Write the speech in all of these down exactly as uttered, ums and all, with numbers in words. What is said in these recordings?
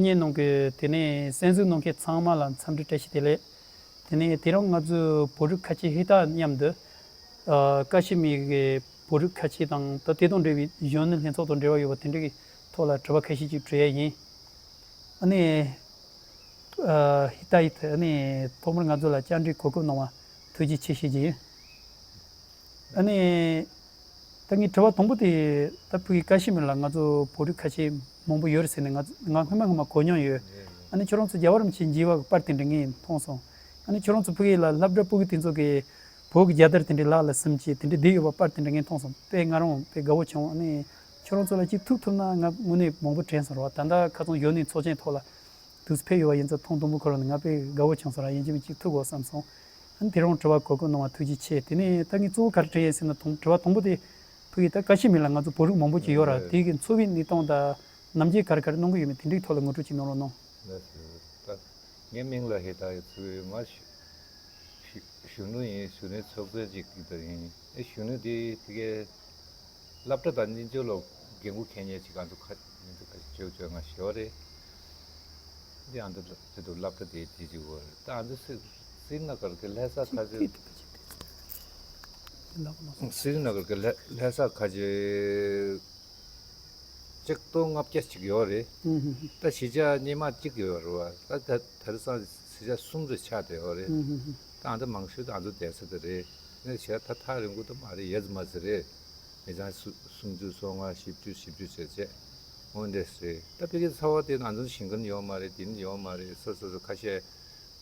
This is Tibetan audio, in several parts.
ཉན་གནང་གི་དེ་ནས་གསན་གཟིགས་གནང་མཁན་ཚང་མ་ལ་འཚམས་འདྲི་བཀྲ་ཤིས་བདེ་ལེགས། དེ་ནས་དེ་རིང་ང་ཚོའི་བོད་རིགས་ཁ་ཆེ་ཧི་ཏ་མཉམ་དུ་ཨ་ཀ་ཤི་མིར་གྱི་བོད་རིགས་ཁ་ཆེ་དང་ད་དེ་དང་འབྲེལ་བའི་གཞོན་ནུ་ལྷན་ཚོགས་དང་འབྲེལ་བ་ཡོད་པ་དེ་འདྲ་གི་ཐོག་ལ་དྲི་བ་ཁ་ཤས་ཅིག་དྲི་ཡ་ཡིན། ཨ་ནི་ཨ་ཧི་ཏ་ཧི་ཏ་ཨ་ནི་ཐོག་མར་ང་ཚོ་ལ་བཅར་འདྲི་གོ་སྐབས་གནང་བ་ཐུགས་རྗེ་ཆེ་ཞུ་རྒྱུ་ཡིན། ཨ་ནི། ད་ངའི་དྲི་བ་དང་པོ་དེ་ད་ཕ་གི་ཀ་ཤི་མིར་ལ་ང་ཚོ་བོད་རིགས་ཁ་ཆེ་མང་པོ་ཡོད་རེད་ཟེར་ནས་ང་ང་སྔོན་མ་སྔོན་མ་གོ་མྱོང་ཡོད། ཨ་ནི་ཁྱོད་རང་ཚོ་རྒྱལ་བ་རིན་པོ་ཆེ་མཇལ་བ་གི་པར་དེ་འདྲ་ངས་མཐོང་སོང་། ཨ་ནི་ཁྱོད་རང་ཚོ་ཕ་གི་ལ་སློབ་གྲྭ་ཕྲུ་གུ་དེ་ཚོ་གི་བོད་ཀྱི་རྒྱལ་དར་དེ་འདྲ་ལག་ལ་བཟུང་བྱས་དེ་འདྲ་བསྡད་ཡོད་པ་པར་དེ་འདྲ་ངས་མཐོང་སོང་། དཔེ་ང་རང་དཔེ་དགའ་བོ་བྱུང་། ཨ་ནི་ཁྱོད་རང་ཚོ་ལ་ཅིག་ཐུག་ཐུབ་ན་ང་དངོས་གནས་མང་པོ་དྲན་སོང་ར་བ། ད་ལྟ་ཁ་སང་གཞོན་ནུའི་ཚོགས་ཆེན་ཐོག་ལ། དུས་ཕེབས་ཡོད་པ་ཡིན་ཙང་ཐེངས་དང་པོ་ཁོ་རང་ནི་ང་དཔེ་དགའ་བོ་བྱུང་སོང་ར། ཡིན་གཅིག་མིན་གཅིག་ཐུག་དགོས་བསམ་སོང་། ཨ་ནི་དེ་རིང་དྲི་བ་གོ་སྐབས་གནང་བ་ཐུགས་རྗེ་ཆེ། དེ་ནས་ད་ངས་གཙོ་བོ་ག་རེ་དྲི་ཡས་ཟེར་ན་དང་དྲི་བ་དང་པོ་དེ་ཕ་གི་ད་ཀ་ཤི་མིར་ལ་ང་ཚོ་བོད་རིགས་མང་པོ་ཅིག་ཡོད་ར། དེ་གི་འཚོ་བའི་གནས་སྟངས་དང་ནམ་རྒྱུན་ག་རེ་ག་རེ་གནང་གི་ཡོད་མེད་དེ་འདྲའི་ཐོག་ལ་ངོ་སྤྲོད་ཅིག་གནང་རོགས་གནང་། ལགས་སོ། ད་ངའི་མིང་ལ་ཧི་ཏ་ཡི་ཚུལ་ཡོད། ང་གཞོན་ནུ་ཡིན། གཞོན་ནུའི་ཚོགས་གཙོ་ཅིག་ད་ཡིན། ཨེ་གཞོན་ནུ་དེ་ཕ་གི་སློབ་གྲྭ་དང་གཉིས་ཆོག་ལོ་འགན་འཁུར་འཁྱེར་མཁན་ཅིག་ང་ཚོ་ཁ་ང་ཚོ་ཁ་ཅིག་ཅོག་ཅོག་ང་ཞོ་རེད། འདི་ཨ་འདི་དེ་དུ་སློབ་གྲྭ་དེ་དེ་ཅིག་བོར་ད་ཨ་འདི་སི་སི་ན་གར་གི་ལྷ་ས་ཁ་ཅིག་སི་ན་གར་གི་ལྷ་ལྷ་ས་ཁ་ཅིག་གཅིག་སྟོང་ལྔ་བརྒྱ་ཅིག་ཡོད་རེད། ད་གཞིས་ཆགས་སྔོན་མ་གཅིག་ཡོད་རེད་བ། ད་ད་དེང་སང་གཞིས་ཆགས་གསུམ་རེ་ཆགས་བསྡད་ཡོད་རེད། ད་ཨ་འདི་མང་ཤོས་ད་ཨ་འདི་བསྡད་ས་དེ་རེད། ནས་བྱས་ད་ཐག་རིང་པོ་ད་མ་རེད། ཡས་མ་ཟི་རེད། མི་ཚང་སུ་སུམ་ཅུ་སོ་ལྔ་བཞི་བཅུ་བཞི་བཅུ་བྱས་བྱས་འོ་འདྲས་རེད། ད་ཕ་གི་ཚ་བ་དེ་ང་ཚོ་ཞིང་ཁམས་ཡོད་མ་རེད། དེ་ནི་ཡོད་མ་རེད། སོ་སོ་སོ་ཁ་ཤས་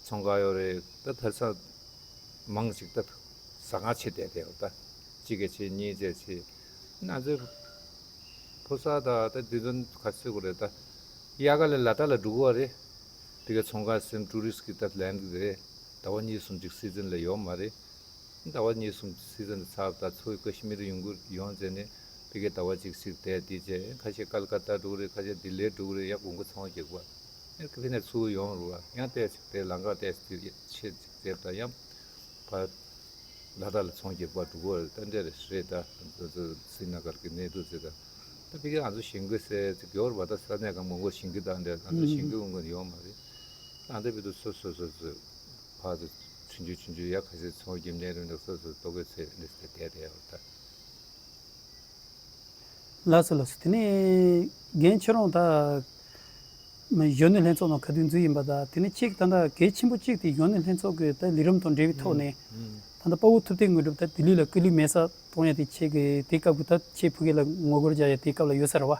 ཚོང་ཁང་ཡོད་རེད། ད་དེང་སང་མང་ཞིག་ད་ཟ་ཁང་ཕྱེ་བསྡད་དེ་ད་གཅིག་གི་ཕྱེ་གཉིས་བྱས་ཕྱེ་ང་ཚོའི་ཕོ་གསར་ད་ད་དེ་ཚོ་ག་ཚོད་གོ་རེད། ད་དབྱར་ཁ་ལ་ལ་དྭགས་ལ་འགྲོ་གི་བ་རེད། ཕ་གི་ཚོང་ཁང་སེམས་ཊུ་རི་སི་ཊི་གི་ད་ལན་གི་རེད། ཟླ་བ་གཉིས་གསུམ་ཅིག་སི་ཛན་ལ་ཡོད་མ་རེད། ཟླ་བ་གཉིས་གསུམ་སི་ཛན་ཚར་ད་ཚོ་ཀ་ཤི་མིར་ཡོང་གི་ཡོང་ཟེར་ནས་ཕ་གི་ཟླ་བ་གཅིག་ཞིག་བསྡད་དེ་བྱས། ཁ་ཤས་ཀལ་ཀ་ཏ་འགྲོ་གི་རེད། ཁ་ཤས་ལྡི་ལི་འགྲོ་གི་རེད། ཡང་དགོང་མོ་ཚོང་རྒྱག་པ་ཨེ་ཕ་ནས་ཚུར་ཡོང་རུ་བ་ཡང་བལྟས་ཅིག་བལྟས་ལམ་ཁ་བལྟས་ཅིག་ཆེད་ཅིག་བལྟས་ད་ཡང་ཕར་ལ་དྭགས་ལ་ཚོང་རྒྱག་པ་འགྲོ་གི་རེད། ད་འདྲ་རེད་རེད། ད་ང་ཚོ་སི་ན་གར་གི་གནས་སྡུག་ཟེར་ད་ད་ཕ་གི་ང་ཚོ་ཞིང་གི་ཟེར་ཅིག་ཡོད་རེད་བ། ད་ས་གནས་གང་མང་པོ་ཞིང་གི་ད་འདྲ་ང་ཚོ་ཞིང་གི་འོང་གི་ཡོད་མ་རེད། ད་འདྲ་བི་དུ་སོ་སོ་སོ་སོ་ཕར་ཚུར་ཆུང་ཆུང་ཆུང་ཆུང་ཡ་ཁ་ཤས་ཚོང་རྒྱབ་ནས་རུ་འདྲ་སོ་སོ་ལྟོ་གོས་ཚོས་འདྲ་ཟེར་བསྡད་བསྡད་ཡོད་ད། ལགས་སོ་ལགས་སོ། དེ་ནས་རྒན་ཁྱེད་རང་ད་གཞོན་ནུ་ལྷན་ཚོགས་ནང་ག་དུས་འཛུལ་ཡིན་པ་ད་དེ་ནས་གཅིག་ད་ལྟ་གལ་ཆེན་པོ་གཅིག་དེ་གཞོན་ནུ་ལྷན་ཚོགས་ཀྱི་ད་ལས་རིམ་དང་འབྲེལ་བའི་ཐོག་ནས་ད་ལྟ་དཔའ་བོ་ཐུབ་བསྟན་དངོས་གྲུབ་ད་ལྡི་ལི་ལ་སྐུ་ལུས་མེ་སྲེག་གཏོང་ཡ་དེ་ཁྱེད་ཀྱི་དེ་སྐབས་ཀྱི་ད་ཁྱེད་ཕ་གི་ལ་ངོ་རྒོལ་རྒྱག་ཡ་དེ་སྐབས་ལ་ཡོད་ས་རེད་བ།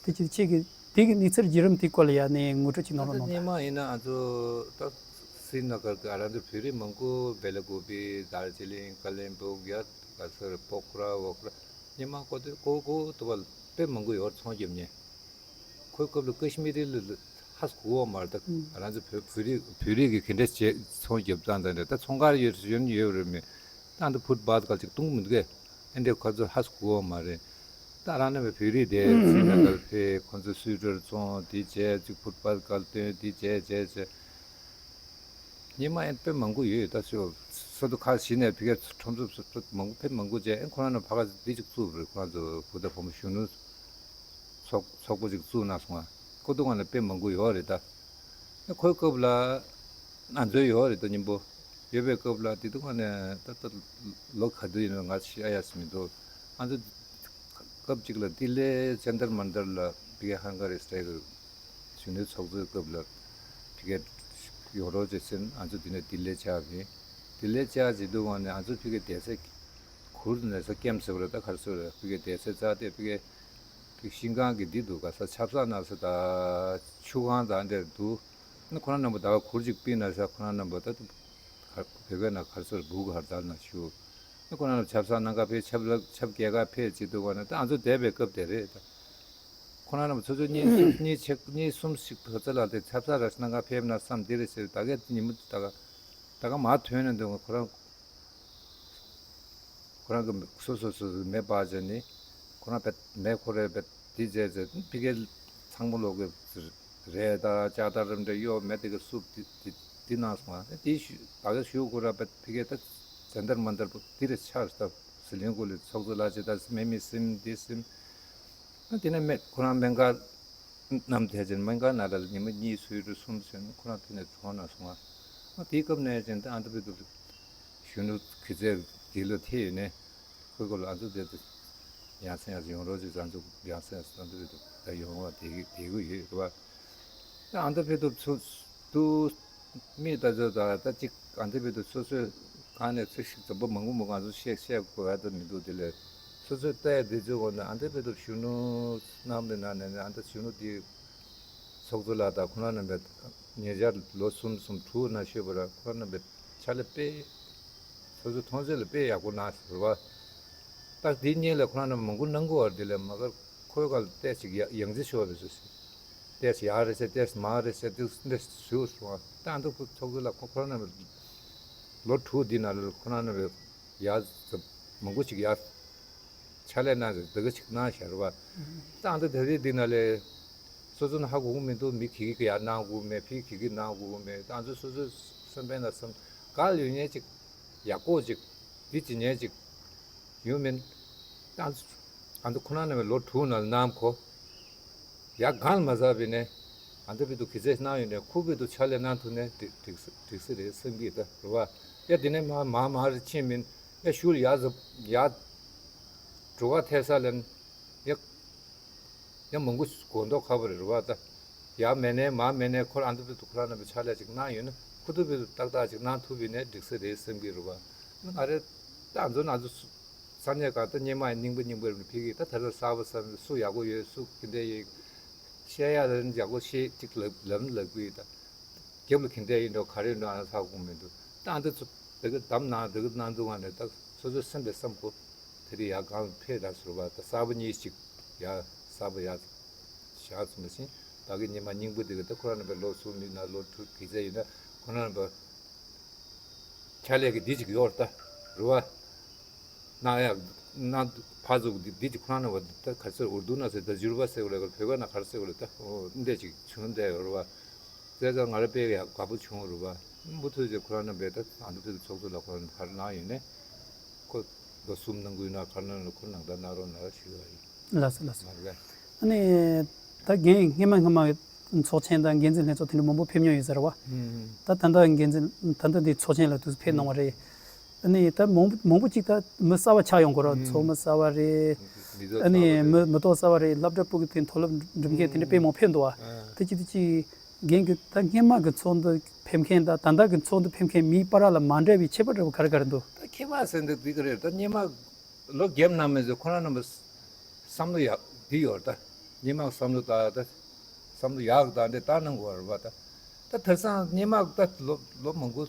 དེ་ཅི་ཁྱེད་ཀྱི་དེ་གི་གནས་ཚུལ་བརྒྱུད་རིམ་དེ་སྐོར་ལ་ཡ་ནས་ངོ་སྤྲོད་ཅིག་གནང་རོགས་གནང་། སྔོན་མ་ཡིན་ན་ང་ཚོ་ད་སི་ན་གར་གི་ཨ་རང་ཚོ་བོད་རིགས་མང་པོ་བེ་ལ་ཀོ་པི་དར་ཇི་ལིང་ཀ་ལིམ་པོང་ཡ་ག་ས་རེད་པོ་ཁ་ར་བོ་ཁ་ར་སྔོན་མ་ཀོ་ཏི་ཀོ་ཀོ་ཏི་བ་དཔེ་མང་པོ་ཡོད་ཚོང་རྒྱབ་ནས་ཁོའི་སྐབས་ལ་ཀ་ཤི་མི་རི་ལ་ཧ་སུ་གོ་བ་མ་རེད། ད་ང་རང་ཚོ་བོད་བོད་རིགས་བོད་རིགས་ཀྱི་ག་འདྲ་བྱས་ཚོང་རྒྱབ་སྟངས་དང་འདྲ། ད་ཚོང་ཁང་ཡོད་ཡོད་ཡོད་རེད་མེད། ད་ཨ་འདི་ཕུཊ་པཱཐ་ག་ཅིག་བཏུང་མི་འདུག་གས། ཨ་འདྲས་ཁོ་ཚོ་ཧ་སུ་གོ་བ་མ་རེད། ད་རང་ནང་བའི་བོད་རིགས་དེ་སི་ན་གར་ཕེབས་ཁོ་ཚོ་སུའི་ཊར་བཙོང་དེ་བྱས་ཅིག་ཕུཊ་པཱཐ་ག་སྟོན་དེ་བྱས་བྱས་བྱས། སྔོན་མ་ཨེ་དཔེ་མང་པོ་ཡོད་ཡོད། ད་ཚོ་ས་དུ་ཁ་ཞིག་ནས་ཕ་གིར་ཁྲོམ་ཚོ་མང་པོ་དཔེ་མང་པོ་བྱས། ཨེ་ཁོ་རང་ནང་ཕ་ག་འདི་ཅིག་བཙུགས་རེད། ཁོ་རང་ཚོ་བུ་དང་བུ་མོ་གཞོན་ནུ་ཚོགས་ཚོགས་པ་ཅིག་བཙུགས་གནང་སོང་ང་། ཁོ་ཐུག་ང་ནས་དཔེ་མང་པོ་ཡོད་རེད་ད། ཨེ་ཁོའི་སྐབས་ལ་ང་ཚོའི་ཡོད་རེད་ད་མཉམ་པོ་ཡོད་པའི་སྐབས་ལ་དེ་ཐུག་ང་ནས་ད་ལྟ་ལོ་ག་དུས་ཡིན་ན་ང་ཤི་ཨ་ཡ་སི་མི་འདུག་ང་ཚོ་སྐབས་གཅིག་ལ་ལྡི་ལིའི་ཇན་ཏར་མན་ཏར་ལ་ཕ་གི་ཧང་ག་རི་སི་ཊའི་ལ་གཞོན་ནུའི་ཚོགས་གཙོའི་སྐབས་ལ་ཕ་གི་ཡོང་རོགས་བྱེད་ཟེར་ང་ཚོ་དེ་ནས་ལྡི་ལི་བཅར་བ་ཡིན། ལྡི་ལི་བཅར་བྱེད་དུས་ང་ནས་ང་ཚོ་ཕ་གི་བསྡད་ས་གུར་ནས་ས་ཀེམ་ཟེར་བ་རེད། ད་ག་རེ་ཟེར་བ་རེད། ཕ་གི་བསྡད་ས་རྩ་དེ་ཕ་གི་ཕ་གི་ཤིང་ཁང་གི་འདི་འདུག་ག་ས་ཆབ་གསང་ན་ས་ད་ཆུ་ཁང་ད་འདྲ་འདུག་ཨ་ནི་ཁོ་རང་རྣམ་པ་ད་ག་གུར་ཅིག་ཕུབ་ན་ས་ཁོ་རང་རྣམ་པ་ད་བོད་སྐད་ནང་ག་རེ་ཟེར་བུག་ཧར་དལ་ན་ཞུ། ཨ་ཁོ་རང་རྣམ་པ་ཆབ་གསང་གནང་ག་ཕེབས། ཆབ་ལ་ཆབ་རྒྱག་ག་ཕེབས་བྱེད་དུས་ང་ནས་ད་ང་ཚོ་བསྡད་པའི་སྐབས་དེ་རེད་ད། ཁོ་རང་རྣམ་པ་ཚོ་ཚོ་གཉིས་གཉིས་ཆེ་གཉིས་གསུམ་ཞིག་ཕ་ཚ་ལ་དེ་ཆབ་གསང་ར་གནང་ག་ཕེབས་ན་བསམ་འདི་རེད་ཟེར། ད་ག་ཉིན་མོ་ད་ག་ད་ག་མ་ཐོན་ནས་འདུག་ཁོ་རང་ཁོ་རང་གི་སོ་སོ་སོ་སོ་མེ་སྤར་བྱས་ནས་ཁོ་རང་བེད་མེ་ཁོ་རའི་བེད་དེ་བྱས་བྱས་ཕ་གིར་ཚང་མ་ལོག་གི་རས་དང་ལྕགས་དར་རམ་འདྲ་གཡོག་མེ་དེ་གི་སུབ་དེ་དེ་དེ་གནང་སོང་། དེ་ཞུ་ད་ག་ཞུ་ཁོ་ར་བེད་ཕ་གིར་ད་ཇན་ཏར་མན་ཏར་དེ་རེད་ཆགས་ད་ཟི་ལིང་གོ་ལི་ཚོགས་གཙོ་ལགས་བྱས་ད་མེ་མི་སིམ་དེ་སིམ། དེ་ནས་མེ་ཁོ་རང་མེ་མགར། གནམ་ཐེ་ཅན་སྨན་ཁང་ནང་ལ་ཉི་མ་གཉིས་གསོལ་ར་གསུམ་བྱས་ནས་ཁོ་རང་ཕེབས་ནས་གྲོངས་ན་སོང་ང་། ཨ་དེའི་སྐབས་ནས་ཅན་ད་ཨ་འདྲ་བོད་དུ་གཞོན་ནུ་གི་ཚེ་འདི་ལ་ཐེ་ཡོད་ནས་ཁོའི་སྐོར་ལ་ཨ་ཚོ་དེ་དུ་ཡང་སེ་ཡང་སེ་ཡོང་རོགས་ཅིག་ཨ་ཚོ་ཡང་སེ་ཡང་སེ་ཨ་འདྲ་བོད་དུ་ད་ཡོང་བ་དེ་དེ་གུ་ཡོད་རེད་བ། ད་ཨ་འདྲ་བོད་དུ་ཚུ་དུ་མི་ད་ཚོ་ད་ད་ཅིག་ཨ་འདྲ་བོད་དུ་སོ་སོའི་གང་ནས་ཚིག་ཞིག་འཛོམས་པ་མང་པོ་མང་ང་ཚོ་བཤད་བཤད་དགོས་ཡ་ད་མི་འདུག་དེ་ལས་སོ་སོའི་ལྟ་ཡ་དེ་ཚོའི་འོག་ནས་ཨ་འདྲ་བོད་དུ་གཞོན་ནུ་རྣམས་པའི་ནང་ནས་ཨ་འདྲ་གཞོན་ནུ་དེ། ཚོགས་གཙོ་ལགས་དང་ཁོང་རྣམ་པས་ཉེ་ཆར་ལོ་གསུམ་གསུམ་དྲུག་ནང་ཤོད་པར་ཁོང་རྣམ་པས་ཕྱག་ལས་དཔེ་སོ་སོའི་མཐོང་ཚད་ལ་དཔེ་ཡག་པོ་གནང་ཟེར་བ། ད་དེ་གཉིས་ལས་ཁོང་རྣམ་པས་མང་པོ་གནང་གི་བར་དེ་ལས་མ་གར་ཁོའི་སྐབས་ལ་ཏོག་ཙམ་ཡ་ཡང་རྩིས་ཤོར་བ་བཟོ་ཟེར། ཏོག་ཙམ་ཡག་རེད་ཟེར་ཏོག་ཙམ་མང་རེད་ཟེར་ཏོག་ཙམ་འདྲ་ཞུ་སོང་བ། ད་ཨ་འདུག་ཁོ་ཚོགས་གཙོ་ལགས་ཁོ་ཁོང་རྣམ་པས་ལོ་དྲུག་འདི་ནང་ལ་ཁོང་རྣམ་པས་ཡ་མང་པོ་ཅིག་ཡ། ཕྱག་ལས་གནང་ཟེར་འདི་ག་ཅིག་གནང་བཞག་རེད་བ། ད་ཨ་འདི་ད་རེས་འདི་ན་ལས་སོ་སོ་ན་ཧ་གོ་གི་མི་འདུག་མི་གི་གི་ཡ་གནང་དགོས་མེད་ཕི་གི་གི་གནང་དགོས་མེད་ད་ཨ་འདི་སོ་སོའི་སེམས་པའི་ན་སེམས་ག་ལ་ཡོད་ཉེན་ཅིག་ཡག་པོ་ཅིག་འདི་ཅི་ཉེན་ཅིག་ཡོད་མིན། ད་ཨ་འདི་ཁོ་ན་ན་བའི་ལོ་དྲུག་ན་གནང་གོ། ཡ་གང་མ་ཟ་བས་ནས་ཨ་འདི་བི་དུ་གི་ཚེ་གནང་ཡོད་ནས་ཁུ་བི་དུ་ཕྱག་ལས་གནང་ཐུབ་ནས་འགྲིག་འགྲིག་འགྲིག་སི་རེད་སེམས་ཀྱི་ད་རུ་བ། ཡ་དེ་ནས་མ་མ་མ་རེ་ཕྱིན་མིན། ཡ་ཤུལ་ཡ་ཟབ་ཡ། གྲུ་ཁ་ཐེ་ས་ལན། ཡ། ཡ་མང་པོ་གོ་མདོག་ཁ་པོ་རེད་རུ་བ་ད། ཡ་མེ་ནས་མ་མེ་ནས་ཁོར་ཨ་འདི་བི་དུ་ཁོ་ར་ན་བི་ཕྱག་ལས་ཅིག་གནང་ཡོད་ན་ཁུ་དུ་བི་དུ་ཏག་ཏག་ཅིག་གནང་ཐུབ་བི་ནས་འགྲིག་སི་རེད་སེམས་ཀྱི་རུ་བ། ང་རེ་ད་ཨ་ཚོ་ན་ཚོ། ས་གནས་གང་ལྟར་སྙེ་མ་རྙིང་པ་རྙིང་པ་རེད་ཕ་གི་ད་ད་ལྟ་གསར་པ་གསར་པ་སུ་ཡག་པོ་ཡོད་སུ་གི་འདྲ་ཡོད། བཤད་ཡ་ལ་ཡག་པོ་བཤད་ཅིག་ལབ་ལབ་ལབ་གི་ད། རྒྱབ་ལ་གི་འདྲ་ཡིན་འགྲོ་ག་རེ་འགྲོ་ཨ་ཧ་གོ་མི་འདུག་ད་ཨ་འདི་ཚོ་དེ་གི་གདམ་ན་དེ་གི་ན་འདུག་ཨ་ནས་ད་སོ་སོའི་སེམས་པའི་བསམ་གོ་དེ་རིང་ཡ་གང་ཕེ་ད་ཟུར་བ་ད་གསར་པ་གཉིས་ཅིག་ཡ་གསར་པ་ཡ། བཞག་ཚུལ་མ་ཟིན། ད་གི་ཉི་མ་རྙིང་པ་འདི་གི་ད་ཁོ་རང་རྣམ་པའི་ལོ་གསུམ་ཡིན་ན་ལོ་དྲུག་གི་ཚད་ཡིན་ན་ཁོ་རང་རྣམ་པ་ཕྱག་ལས་ཀྱི་འདི་ཅིག་ཡོད་རེད་ད། རུ་བ། གནང་ཡག་གནང་ཕ་ཚུགས་འདི་འདི་ཅིག་ཁོ་རང་རྣམ་པ་ད་ག་ཚོད་འུར་རྡུ་ན་ཟེར་ད་ཇུར་བ་ཟེར་བ་རེད་བོད་པ་ན་ག་རེ་ཟེར་བ་རེད་ད་འོ་འདི་ཅིག་བྱུང་བསྡད་ཡོད་རུ་བ། བཙལ་ཙང་ང་ར་དཔེ་ཡག་དགའ་པོ་བྱུང་རུ་བ། མུ་མཐུད་ཅིག་ཁོ་རང་རྣམ་པས་ད་ཨ་མདོ་ཕྱོགས་ཚོགས་གཙོ་ལ་ཁོ་རང་ག་རེ་གནང་ཡོད་ནས། ཁོ་ལོ་གསུམ་གནང་གི་ཡོད་ན་ག་རེ་གནང་ན་ཁོ་ནང་ད་གནང་རོགས་གནང་རོགས་ཞུ་ཡ་ཡིན། ལགས་སོ་ལགས་སོ། མ་རེད། ཨ་ནི་ད་རྒན་སྔས་མ་སྔས་མ་ཚོགས་ཆེན་དང་འགན་འཛིན་ལྷན་ཚོགས་དེ་འདྲ་མང་པོ་ཕེབས་མྱོང་ཡོད་ཟེར་བ། ཨུམ། ད་ད་ལྟ་འགན་འཛིན་ད་ལྟ་འདི་ཚོགས་ཆེན་ལ་དུས་སུ་ཕེབས་གནང་བ་རེད། ཨ་ནི་ད་མང་པོ་མང་པོ་ཅིག་ད་མི་གསར་བ་ཆགས་ཡོང་གི་རེད་བ། ཨུམ། ཚོགས་མི་གསར་བ་རེད། མི་ཚོགས་ཨ་ནི་གསར་བ་རེད། མི་མི་ཐོག་གསར་བ་རེད། སློབ་གྲྭ་ཕྲུ་གུ་དེ་མཐོ་སློབ་འགྲིམ་མཁན་དེ་འདྲ་དཔེ་མང་ཕེབས་འདུག་བ། ཨ། དེ་ཅི་དེ་ཅི། རྒན་གྱིས་ད་སྔས་མ་གི་ཚོགས་འདུ་ཕེབས་མཁན་དང་ད་ལྟ་གི་ཚོགས་འདུ་ཕེབས་མཁན་མིའི་བར་ལ་མ་འདྲ་བའི་ཁྱད་པར་འདྲ་བོ་ག་རེ་ག་རེ་འདུག་ད་ཁྱད་པར་ཟེར་འདུག་འདི་ག་རེད་ད་སྔས་མ་ལོ་རྒྱབ་ནང་མི་ཚོས་ཁོ་རང་རྣམ་པ་བསམ་བློ་ཡག་འདི་ཡོད་ད། སྔས་མ་བསམ་བློ་ད་ད་བསམ་བློ་ཡག་ད་འདི་ལྟ་གནང་དགོས་རེད་བ་ད། ད་དེང་སང་སྔས་མ་ད་ལོ་ལོ་མང་པོ་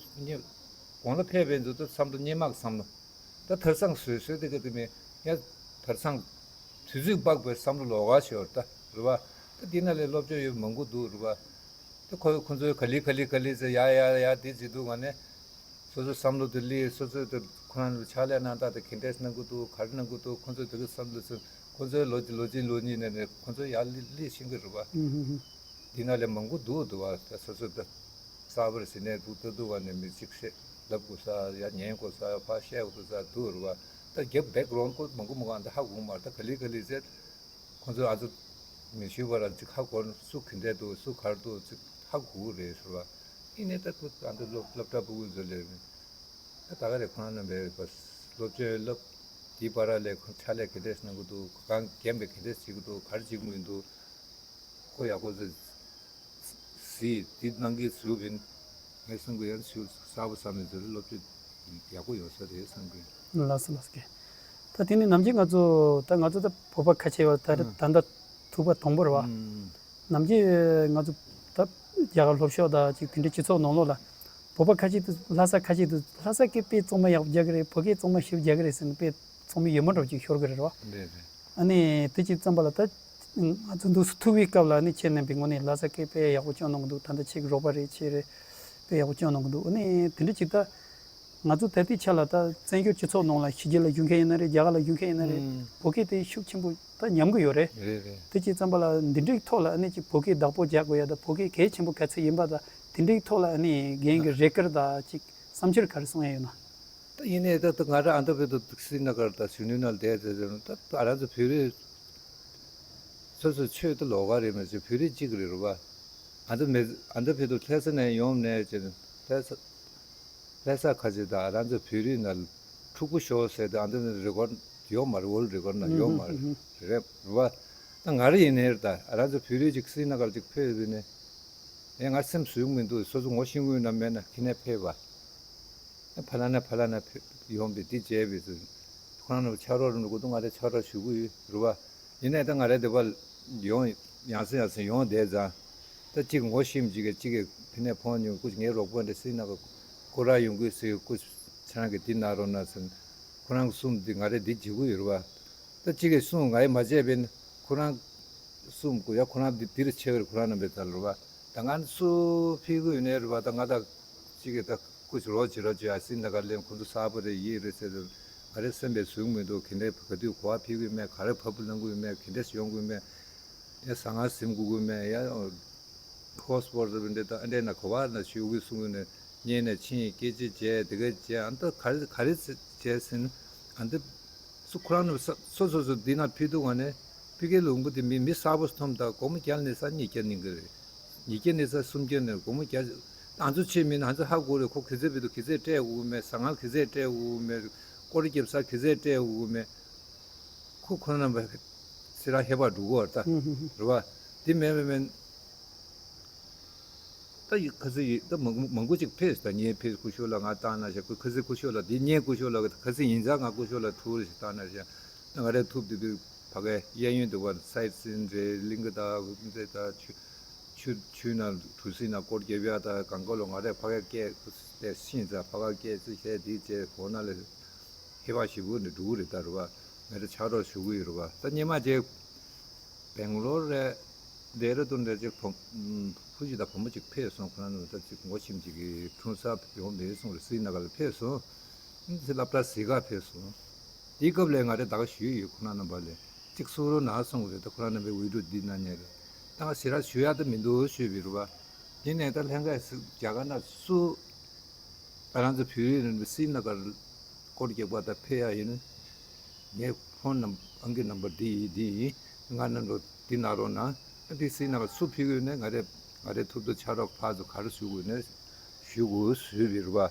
གོང་ལ་ཕེབས་པའི་ཚོ་ད་བསམ་བློ་སྔས་མ་གི་བསམ་བློ། ད་དེང་སང་བཟོས་བཟོས་དེ་ག་དེ་མིན་ཡ། དེང་སང་དུས་ཚོད་དཔག་པའི་བསམ་བློ་ལོགས་ཀ་ཞིག་ཡོད་རེད་ད་རེད་བ། ད་འདི་ན་ལས་སློབ་སྦྱོང་ཡོད་མང་པོ་འདུག་རེད་བ། ད་ཁོ་ཁོ་ཚོས་ག་ལེ་ག་ལེ་ག་ལེ་ཟེར་ཡ་ཡ་ཡ་འདི་བྱེད་འདུག་ག་ནས། སོ་སོའི་བསམ་བློ་དེ་སླེབས་སོ་སོའི་དེ་ཁོ་རང་ལ་ཕྱག་ལས་གནང་སྟངས་དེ་ག་འདྲས་གནང་གི་འདུག་ག་རེ་གནང་གི་འདུག་ཁོ་ཚོས་དེ་ག་བསམ་བློ་ཚོས་ཁོ་ཚོའི་ལོ་ལོ་གཅིག་ལོ་གཉིས་ནས་ནས་ཁོ་ཚོས་ཡར་སླེབས་སླེབས་ཤེས་ཀྱི་རེད་བ། ཨུ་ཧུ་ཧུ། འདི་ན་ལས་མང་པོ་འདུག་འདུག་བ་ད་སོ་སོ་ད། གསར་པར་ཟིན་ནས་འདུག་ལྟ་འདུག་བ་ནས་མི་གཅིག་བཤད་ལབ་དགོས་ས་ཡ་ཉན་དགོས་ས་ཡ་ཕར་བཤད་དགོས་ས་འདུག་རེད་བ། ད་རྒྱབ་བེག་གི་རོན་ཁོ་མང་པོ་མང་པོ་ཨ་འདི་ཧ་གོ་མ་རེད་ད་ག་ལེ་ག་ལེ་ཟེར། ཁོ་ཚོ་ཨ་ཚོ་མི་ཤེས་པ་རང་གཅིག་ཧ་གོ་ན་སུ་ག་འདྲས་འདུག་སུ་ག་རེ་འདུག་ཅིག་ཧ་གོ་གི་རེད་ཟེར་བ། ཨི་ནས་ད་ཁོ་ཨ་འདི་སློབ་སློབ་གྲྭ་ཕྲུ་གུ་ཚོ་ལས་ད་ད་ག་རེ་ཁོ་རང་རྣམ་པས་སློབ་སྦྱོང་སློབ་དེའི་བར་ལས་ཁོ་ཕྱག་ལས་ག་འདྲས་གནང་གི་འདུག་གང་རྒན་པས་ག་འདྲས་བྱེད་ཀྱི་འདུག་ག་རེ་བྱེད་ཀྱི་མི་འདུག་ཁོ་ཡག་པོ་ཟེར། ཟེར་དེ་གནང་གི་ཟུར་བིན། ངས་བསམ་གི་ཡང་ཚུལ་གསར་པ་བསམ་ནས་ཟེར་སློབ་ཁྲིད་ཡག་པོ་ཡོད་ས་རེད་བསམ་གི། ལགས་སོ་ལགས་སོ། ད་དེ་ནི་ནམ་རྒྱུན་ང་ཚོ་ད་ང་ཚོ་ད་བོད་པ་ཁ་ཆེ་བ་ད་ད་ལྟ་ཐུག་པ་དང་པོ་རེད་བ། ནམ་རྒྱུན་ང་ཚོ་ད་རྒྱ་གར་ལྷོ་ཕྱོགས་ད་ཅིག་དེ་འདྲའི་སྤྱི་ཚོགས་ནང་ལོགས་ལ་བོད་པ་ཁ་ཆེ་དུ་ལྷ་ས་ཁ་ཆེ་དུ་ལྷ་ས་སྐད་དཔེ་གཙང་མ་ཡག་པོ་རྒྱག་གི་རེད། བོད་སྐད་གཙང་མ་ཞིབ་རྒྱག་གི་རེད་ཟེར་ནས་དཔེ་གཙང་མ་ཡོད་མ་འགྲོ་ཅིག་ཤོར་གི་རེད་བ། རེད་རེད། ཨ་ནི་དེ་ཅིག་ཙམ་པ་ལ་ད་ང་ཚོ་འདུག་སུ་ཐུག་པའི་སྐབས་ལ་ཨ་ནི་ཁྱེད་རྣམ་པའི་ངོས་ནས་ལྷ་ས་སྐད་དཔེ་ཡག་པོ་སྐྱོན་གནང་གི་འདུག་ད་ལྟ་ཁྱེད་ཀྱི་རོགས་པ་རེད་ཁྱེད་རེད་དཔེ་ཡག་པོ་སྐྱོན་གནང་གི་འདུག་ཨ་ནི་དེ་འདྲ་ཅིག་ད་ང་ཚོ་ད་ལྟའི་ཆ་ལ་ད་བཙན་བྱོལ་སྤྱི་ཚོགས་ནང་ལ་ཕྱི་རྒྱལ་ལ་བཞུགས་མཁན་ཡིན་ན་རེད། རྒྱ་གར་ལ་བཞུགས་མཁན་ཡིན་ན་རེད། ཨང་། བོད་སྐད་དེ་ཤུགས་ཆེན་པོ་ད་ཉམས་ཀྱི་ཡོད་རེད། རེད་རེད། དེ་ཅིག་ཙམ་པ་ལ་འདི་འདྲའི་ཐོག་ལ་ཨ་ནི་ཅིག་བོད་སྐད་བདག་པོ་རྒྱག་དགོས་ཡ་ད་བོད་སྐད་གལ་ཆེན་པོ་ག་ཚོད་ཡིན་པ་ད་དེ་འདྲའི་ཐོག་ལ་ཨ་ནི་རྒན་གྱི་རེ་སྐུལ་ད་ཅིག་བསམ་འཆར་ག་རེ་གསུང་ཡ་ཡོད་ན། ད་ཡིན་ནའི་ད་ད་ང་རང་ཨ་མདོ་བོད་དུ་སི་ནི་གར་ད་གཞོན་ནུའི་ནང་བསྡད་ཚེ་ད་ང་རང་ཚོ་བོད་རིགས་ སོ་སོའི་ཆོས་དེ་ལོགས་ཀ་རེད་མ་གཞི་བོད་རིགས་གཅིག་རེད་རེད་བ། ཨ་མདོ་མེ་ཨ་མདོ་ཕེ་ཏུ་ལྷ་ས་ནས་ཡོང་ནས་ཅེ་ལྷ་ས་ལྷ་ས་ཁ་ཆེ་དང་རང་ཚོ་བོད་རིགས་ནང་ཕྲུ་གུ་ཤོར་ཟེར་དུས་ཨ་མདོ་ནས་རེ་ཀོར་ཡོད་མ་རེད། ཝོལ་རེ་ཀོར་ནང་ཡོད་མ་རེད་རེད་བ། ད་ང་རེ་ཡིན་ནའི་རེད། ད་རང་ཚོ་བོད་རིགས་ཅིག་སྲིད་ན་གར་ཅིག་ཕེབས་པ་ཡིན་ནའི་ཨེ་ང་སེམས་ཟུག་མི་འདུག་སོ་སོ་ངོ་ཤེས་ཀྱི་ཡོད་ན་མེད་ན་ཁྱེད་ནས་ཕེབས་པ། ཕ་ལ་ན་ཕ་ལ་ན་ཕེབས་ཡོང་པའི་འདི་བྱས་པའི་ཚུལ། ཁོ་རང་ནང་ཕྱག་རོགས་རིམ་གྲོ་གོ་ཏུ་ང་རེ་ཕྱག་རོགས་ཞུ་གི་ཡོད་རེད་བ། ཡིན་ནའི་ད་ང་རེ་འདི་བ་ཡོང་ཡང་སེ་ཡང་སེ་ཡོང་བསྡད་ཙང་། ད་གཅིག་ངོ་ཤེས་མི་གཅིག་གིས་གཅིག་གིས་ཕི་ནས་ཕོན་ཉུང་སྐུ་ངའི་རོགས་པ་འདྲ་སྲིད་ན་ག་སྐུ་ར་ཡོང་གི་སྲིད་སྐུ་ཚང་གི་འདི་ན་རོ་ན་ཚུན། ཁོ་རང་གི་གསུང་འདི་ང་རེ་འདི་བྱེད་གི་ཡོད་རེད་བ། ད་གཅིག་གིས་གསུང་ང་ཡི་མ་བྱས་པས་ན་ཁོ་རང་གསུང་དགོས་ཡ། ཁོ་རང་འདི་འདིར་ཆེ་བར་ཁོ་རང་རྣམ་པའི་ཐལ་རུ་བ། ད་ང་ཚོ་ཕི་གུ་ཡོད་ནས་རུ་བ། ད་ང་ད་གཅིག་གིས་ད་སྐུ་ཞུ་རོགས་བྱེད་རོགས་བྱེད་ཨ་སྲིད་ན་ག་ལེན་ཁོང་ཚོ་གསར་པ་རེད་ཡིད་རེད་ཟེར་དུས་ང་རེ་སེམས་པའི་ཟུག་མི་འདུག་ག་འདྲས་ག་དུས་གོ་བ་ཕི་གུ་ཡོད་མེད། ག་རེ་བབ་བུ་ལང་གུ་ཡོད་མེད། ག་འདྲས་ཡོང་གུ་ཡོད་མེད། ཡ་ཟ་ང་ཟིམ་གུ་གུ་མེད་ཡ། ཧོ་སི་པོ་ཊི་འདི་ད་ཨ་འདྲས་ན་གོ་བ་ན་ཞུ་གུ་གསུང་གུ་ནས་ཉེ་ནས་ཕྱིན་སྐད་ཆ་བྱས་དེ་ག་བྱས་ཨ་ད་ག་རེ་ག་རེ་བྱས་ཟིན་ཨ་འདི། སུ་ཁོ་རང་ནི་ས་སོ་སོ་སོ་འདི་ན་ཕི་ཏུ་ག་ནས་ཕི་ཀའི་ལུང་པོ་དེ་མི་མི་གསར་པོ་ཐོམ་ད་སྒོར་མོ་བརྒྱ་ནས་ས་ཉིས་བརྒྱ་ནིང་གི་རེད། ཉིས་བརྒྱ་ནས་ས་སུམ་བརྒྱ་ནས་སྒོར་མོ་བརྒྱ། ཨ་ཚོ་ཆེ་མིན་ཨ་ཚོ་ཧ་གོ་རེད། ཁོ་གི་ཚེ་བི་དུ་གི་ཚེ་སྤྲད་དགོས་མེད། ཟ་ངལ་གི་ཚེ་སྤྲད་དགོས་མེད། སྐོར་རྒྱབ་ས་གི་ཚེ་སྤྲད་དགོས་མེད། ཁོ་ཁོ་རང་པ་སེ་ར་ཧེ་བ་འགྲོ་གོ་ར་ད་རེད་བ། དེ་མེད་མེད་མེད། ད་ཡི་ཁ་སི་ཡི་ད་མང་མང་པོ་ཅིག་ཕེབས་ད་ངས་ཕེབས་སྐུ་ཞོགས་ལ་ང་བཏང་ན་ཞག་ཁོས་ཁ་སི་སྐུ་ཞོགས་ལ་འདི་ངས་སྐུ་ཞོགས་ལ་ཁ་སི་ཡིན་ཙང་ང་སྐུ་ཞོགས་ལ་ཐུག་རེ་ཞིག་བཏང་ན་ཞག་ད་ང་རེ་ཐུབ་དེ་དུས་ཕ་གའི་གཡས་གཡོན་དུ་བ་སའིཊ་སིན་རེད། གླིང་ག་དང་འདི་ད་ཆུ་ཆུ་ཆུ་ན་གྲུ་སི་ན་སྐོར་རྒྱབ་ཡ་ད་གང་ག་ལོ་ང་རེ་ཕ་གའི་སྐད་དེ་ཤིན་ཙང་ཕ་གའི་སྐད་ཚིག་བྱས་འདི་བྱས་གོ་ན་ལས། ཧེ་བ་ཞིག་བུ་ནི་འགྲོ་གི་རེད་ད་རུ་བ། ང་རེ་ཕྱག་རོགས་ཞུ་གི་ཡོད་རུ་བ། ད་སྙེ་མ་རྗེ་སྦེང་ལོར་རེད། ལྡེ་ར་ལྡུན་རེད་ཅིག་བུ་བུ་ཞིག་དང་བུ་མོ་ཅིག་ཕེབས་སོང་། ཁོ་རང་ནི་ད་ཅིག་ངོ་ཤེས་ཅིག་གི་འཁྲུངས་ས་ཡོང་མེད་སོང་རེད། སི་ན་ག་ལ་ཕེབས་སོང་། སློབ་གྲྭ་ཟི་ག་ཕེབས་སོང་། དེའི་སྐབས་ལས་ང་རེ་ད་ག་ཞུས་ཡོད། ཁོ་རང་རྣམ་པ་ལས་ཅིག་སུ་རུ་ན་སོང་རེད། ད་ཁོ་རང་རྣམ་པའི་འོས་སྒྲུབ་འདི་ན་ཉེ་རེད། ད་ང་ཞེ་དྲག་ཞུ་ཡ་ད་མི་འདུག་ཞུས་པའི་རུ་བ། དེ་ནས་ད་ལྷན་རྒྱས་སུ་རྒྱ་གར་ན་སུ། ང་རང་ཚོ་བོད་རིགས་རིང་ལུགས་སྲིད་ན་གར་སྐོར་རྒྱག་པ་དང་ཕེབས་ཡ་ཡིན། ངའི་ཕོན་ནམ་ཨང་ཀི་ནམ་བར་འདི་ཡིན་འདི་ཡིན། ང་རྣམ་གྲོ་འདི་ན་རོགས་ན་འདི་སྲིད་ན་གར་སུ་ཕེབས་ཡོད་ནས་ང་རེ་ང་རེ་ཐུབ་ཐུབ་ཕྱག་རོགས་ཕར་ཚུར་ག་རེ་ཞུ་དགོས་ནས་ཞུ་དགོས་ཞུས་པའི་རུ་བ།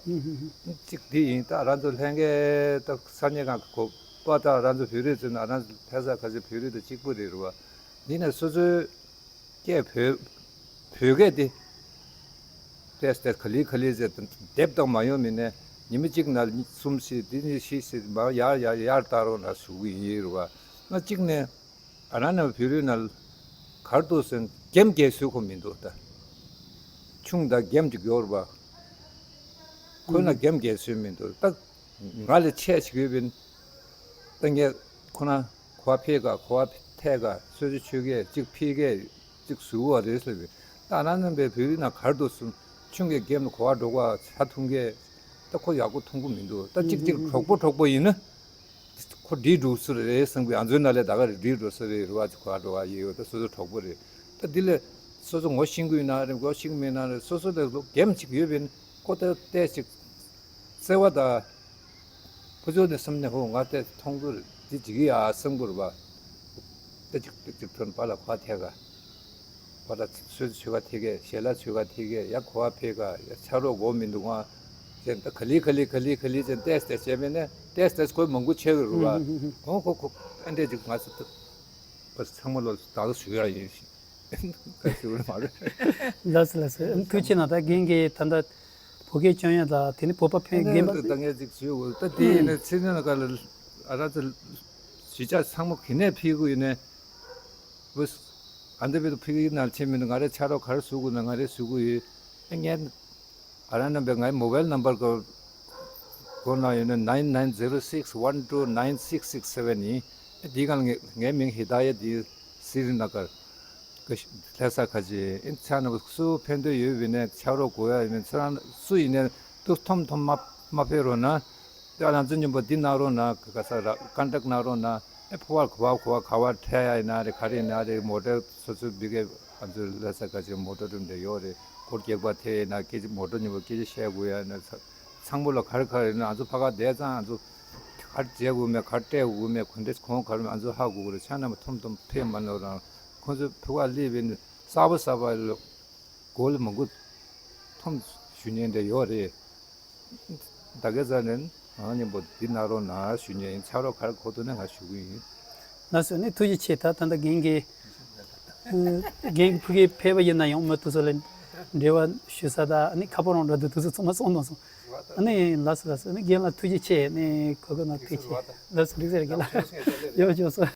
གཅིག་འདི་ཡིན། ད་རང་ཚོ་ལྷན་རྒྱས་ད་ས་གནས་གང་གི་གོ་པ་ད་རང་ཚོ་བོད་རིགས་ཚོ་ན་རང་ཚོ་ཕེབས་ས་ཁ་ཤས་བོད་རིགས་དང་གཅིག་པུ་རེད་རུ་བ། འདི་ནས་སོ་སོའི། སྐད་བོད། བོད་སྐད་དེ། ཏེས་ཏེས་ག་ལེ་ག་ལེ་ཟེར་དེ་དེབ་དང་མ་ཡོང་མི་ནས་ཉི་མ་གཅིག་ན་གསུམ་བཞི་འདི་ནི་བཞི་བཞི་མ་ཡར་ཡར་ཡར་བཏང་རོགས་ན་ཞུ་གི་ཡིན་རུ་བ། ང་གཅིག་ནས་ཨ་རང་ནང་བོད་རིགས་ནང་གར་འདུག་ཟེར་རྒྱམ་རྒྱལ་སུས་ཁོ་མི་འདུག་ད། ཆུང་ད་རྒྱམ་གཅིག་ཡོད་རུ་བ། ཁོ་ན་རྒྱམ་རྒྱལ་སུས་མི་འདུག་ད། ང་ལས་ཆེ་ཞིག་ཡོད་པིན། ད་ངས་ཁོ་ན་གོ་བ་ཕེབས་ག་གོ་བ་ཐད་ག་སོ་སོ་ཆོས་སྐད་གཅིག་ཕི་སྐད་གཅིག་ཟུར་བ་རེད་ཟེར་བས། ད་ང་རྣམ་པའི་བོད་རིགས་ནང་གར་དུ་སོང་ཆུང་གི་གེམ་ལ་གོ་བ་འགྲོ་ག་ཆ་འཐུང་གི། ད་ཁོ་ཡག་པོ་འཐུང་གི་མི་འདུག་ད་གཅིག་གཅིག་གྲོགས་པོ་གྲོགས་པོ་ཡིན་ན། ཁོ་འགྲིག་འགྲོ་ས་རེད་བསམ་གི། ང་ཚོའི་ནང་ལས་ད་ག་རེ་འགྲིག་འགྲོ་ས་རེད་རུ་བ་ཅིག་གོ་བ་འགྲོ་བ་ཡིན་ཡོད། ད་སོ་སོ་གྲོགས་པོ་རེད། ད་འདི་ལས་སོ་སོ་ངོ་ཤེས་གི་ཡོད་ན་རེད། ངོ་ཤེས་གི་མེད་ན་རེད། སོ་སོ་ལས་གེམ་ཅིག་ཡོད་པིན། ཁོ་ད་ལྟས་ཅིག་བརྩེ་བ་དང་། ཕུ་ཚོ་ནས་བསམ་ནས་ཧོ་ང་ལྟས་མཐོང་གི་རེད། འདི་ཅིག་ཡ་བསམ་གི་རུ་བ། ད་ཅིག་ཅིག་ཅིག་ཐོན་པ་ལ་གོ་བ་ཐད་ག་བ་ལ་ཚོད་ཚོད་ག་ཐད་ག་ཞལ་ལ་ཚོད་ག་ཐད་ག་ཡ་གོ་བ་ཕེབས་ག་ཡ་ཆ་རོགས་གོ་མི་འདུག་ཨང་། ཅན་ད་ག་ལི་ག་ལི་ག་ལི་ག་ལི་ཅན་ཏེས་ཏེས་བྱས་མེད་ནས་ཏེས་ཏེས་ཁོས་མང་པོ་ཆེ་གི་རུ་བ། ཧོ་ཁོ་ཁོ་ཨ་འདྲས་ཅིག་ང་ཚོ་ད་བ་ཚང་མ་ལོ་ད་ག་ཞུ་ཡ་ཡིན་ཞིག་ག་ཞུ་ཡ་མ་རེད། ལགས་སོ་ལགས་སོ། ཐུགས་རྗེ་གནང་། ད་རྒན་གྱིས་ད་ལྟ་བོད་སྐད་སྐྱོན་ཡ་ད་དེ་ནི་བོད་པ་ཕན་རྒན་པ། ད་ངས་ཅིག་ཞུ་དགོས། ད་དེ་ཡིན་ན་ཚེ་ནི་ལ་ག་ལ་ཨ་ར་ཚ་གཞིས་ཆགས་ཚང་མ་གི་ནས་ཕེབས་གི་ཡོད་ནས། བུ། ཨ་འདི་བི་དུ་ཕི་གི་ནང་ཆེན་མི་འདུག་ང་རེ་ཆ་རོགས་ག་རེ་ཞུ་དགོས་ན་ང་རེ་ཞུ་གི་ཡོད། ཨ་ངས་ཨ་ར་རྣམ་པས་ངའི་མོ་བེལ་ནམ་བར་གོ་གོ་ན་ཡོད་ན་nine nine zero six one two nine six six seven ཡིན། ཨ་འདི་གང་ངའི་ངའི་མིང་ཧི་ད་ཡ་འདི་སི་རི་ན་གར་ག་ལྷ་ས་ཁ་ཆེ་ཨིན་ཚ་ན་སུ་ཕན་ཐོགས་ཡོད་བི་ནས་ཆ་རོགས་དགོས་ཡ་ཡོད་ན་ཚ་རང་སུ་ཡིན་ནས་དུ་ཐོམ་ཐོམ་མ་མ་ཕེབས་རོགས་ན། ད་ང་ཚོ་མཉམ་པོ་འདི་གནང་རོགས་གནང་། ག་ས་ར་ཀོན་ཊེག་གནང་རོགས་གནང་། ཨེ་ཕོ་བ་ག་བ་ག་བ་འཕྲད་ཡ་ཡིན་ན་རེད། ག་རེ་ཡིན་ན་རེད། མོ་ཊ་སོ་སོའི་བི་གེ་ང་ཚོའི་ལྷ་ས་ཁ་ཆེ་མོ་ཊ་རུམ་དེ་ཡོད་རེད། སྐོར་རྒྱག་པ་དེ་ཡིན་ན་སྐད་ཆ་མོ་ཊ་མཉམ་པོ་སྐད་ཆ་བཤད་དགོས་ཡ་ཡིན་ན་ཚ་ཚང་མ་ལ་ག་རེ་ག་རེ་ཡིན་ན་ང་ཚོ་ཕ་ག་བསྡད་ཙང་ང་ཚོ་ག་རེ་བྱེད་དགོས་མེད། ག་རེ་སྤྲད་དགོས་རེད། ག་འདྲས་གོང་ག་རེ་ང་ཚོ་ཧ་གོ་གི་རེད། ཆ་རྣམས་ཐོམ་ཐོམ་ཕེབས་མ་ནོར་རང་། ང་ཚོ་ཕུ་བ་སླེབས་པའི་གསར་པ་གསར་པ་ལ་སྒོ་ལ་མང་པོ་མཐོང་ཞུ་མཁན་འདྲ་ཡོད་རེད། ད་ག་ས་ནས་ང་མཉམ་པོ་འདི་གནང་རོགས་གནང་ཞུ་མཁན་ཡིན། ཕྱག་རོགས་ག་རེ་དགོས་འདུག་ན་ང་ཞུ་གི་ཡིན། ལགས་སོ། ནི་ཐུགས་རྗེ་ཆེ། ད་ད་ལྟ་རྒན་གྱིས་རྒན་གྱིས་ཕ་གིར་ཕེབས་པ་ཡིན་ན་ཡང་མི་དེ་ཚོ་ལ་འབྲེལ་བ་ཞུ་ས་དང་ནི་ཁ་པར་རང་འདྲ་འདུག་དེ་ཚོ་ཚང་མ་གསུངས་གནང་སོང་། ནི་ལགས་སོ་ལགས་སོ། ནི་རྒན་ལགས་ཐུགས་རྗེ་ཆེ། ནི་གོ་སྐབས་གནང་ཐུགས་རྗེ་ཆེ། ལགས་སོ། འགྲིག་ཟེར་རྒན་ལགས། ཡོད་ཡོད་སོ།